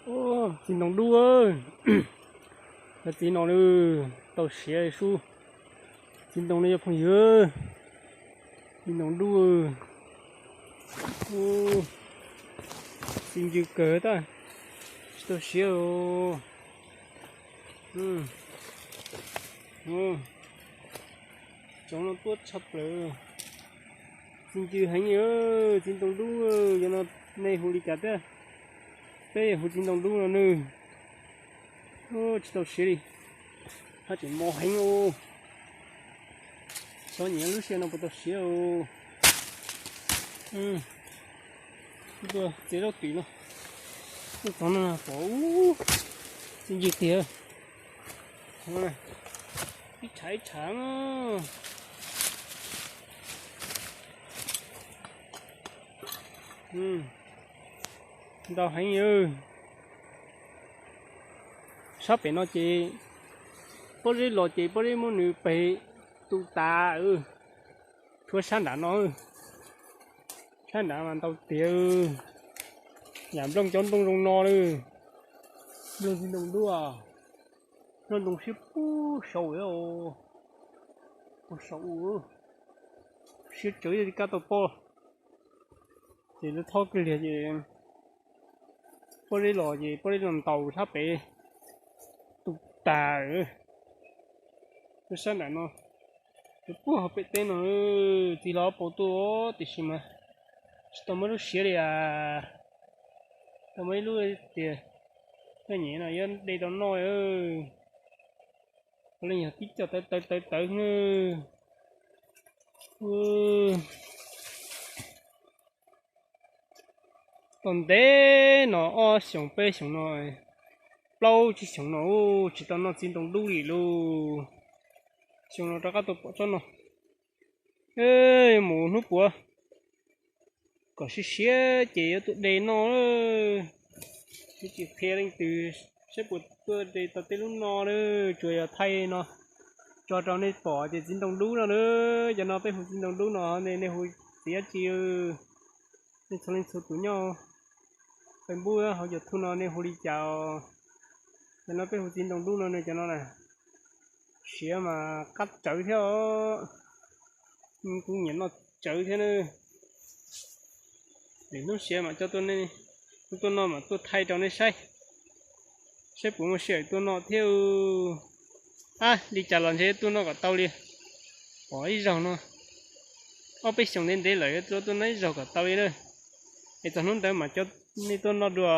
Txiv ntoo dub, cov txiv no nws tau siav sub. Txiv ntoo no yog phooj ywg, txiv ntoo dub. Txiv ncw kawg tab, tsis tau siav. Tsoov no tuab tshaj plaws. Txiv ncw heev, txiv ntoo dub, yog no nej hu li cas thiab? Peb hu txiv ntoo dub no nws tsis tau siav li. Haj tseem mos heev. Xyov nyiam lub sij hawm no puas tau siav. Tuaj txiav zaub twm no, tuaj txog no pom ub, txiv ncw tiag. Ib tshav ib tshav. Ntau heev. Sab pem no ces pob zeb los ces pob zeb muab nws peg tu tas. Tshuav sab nram no, sab nram mas ntau tiag. Yam nplooj cov nplooj zoo no lawm. Nplooj txiv ntoo dub, nplooj ntoo siab pub sau, pub sau u, siab tsawv li kab tau pob. Ces lawv thob kiag liag ces pob zeb los ces pob zeb los ntaus sab pem tu tas. Lub sab nram no, lawv puag hauv pem teb no, txiv hlob paus tuaj tiam sis mas tsis tau muaj lub siav li as. Tau muaj ib lub tias koj nyiam no yuav de tau noj. Puav leej yog tib co tawv tawv tawv tawv na. Tau ntev no ob xyoos peb xyoos no, plaub tsib xyoos no tsis tau noj txiv ntoo dub li lauj. Xyoo no rov qab tau pom tsob no. Mus hnub puav kom siav siav ces yuav tuaj de noj. Tsis qhia leej twg saib puas tuaj de tau tej lub no na, tsuas yog thaij no tso rau nej pom tias txiv ntoo dub no na. Cov no peb hu txiv ntoo dub no ne, nej hu txiv dab tsi? Nej txhua leej txhua tus nyob Facebook hauv YouTube no nej hu li cas? Cov no peb hu txiv ntoo dub no ne, cov no na. Siav mas qab tsawv thiab os. Kuv nyiam noj tsawv thiab na. Lwm hnub siav mam coj tuaj, tuaj noj mam tuaj thaij rau nej saib, saib puas muaj sij hawm tuaj noj thiab. Ab, li cas los ntshe tuaj noj kom tau li. Pom ib zaug no, ob peb xyoos ntev ntev lawm yuav tuaj noj ib zaug kom tau li na. Es txog hnub ntawd mam coj nej tuaj noj dua.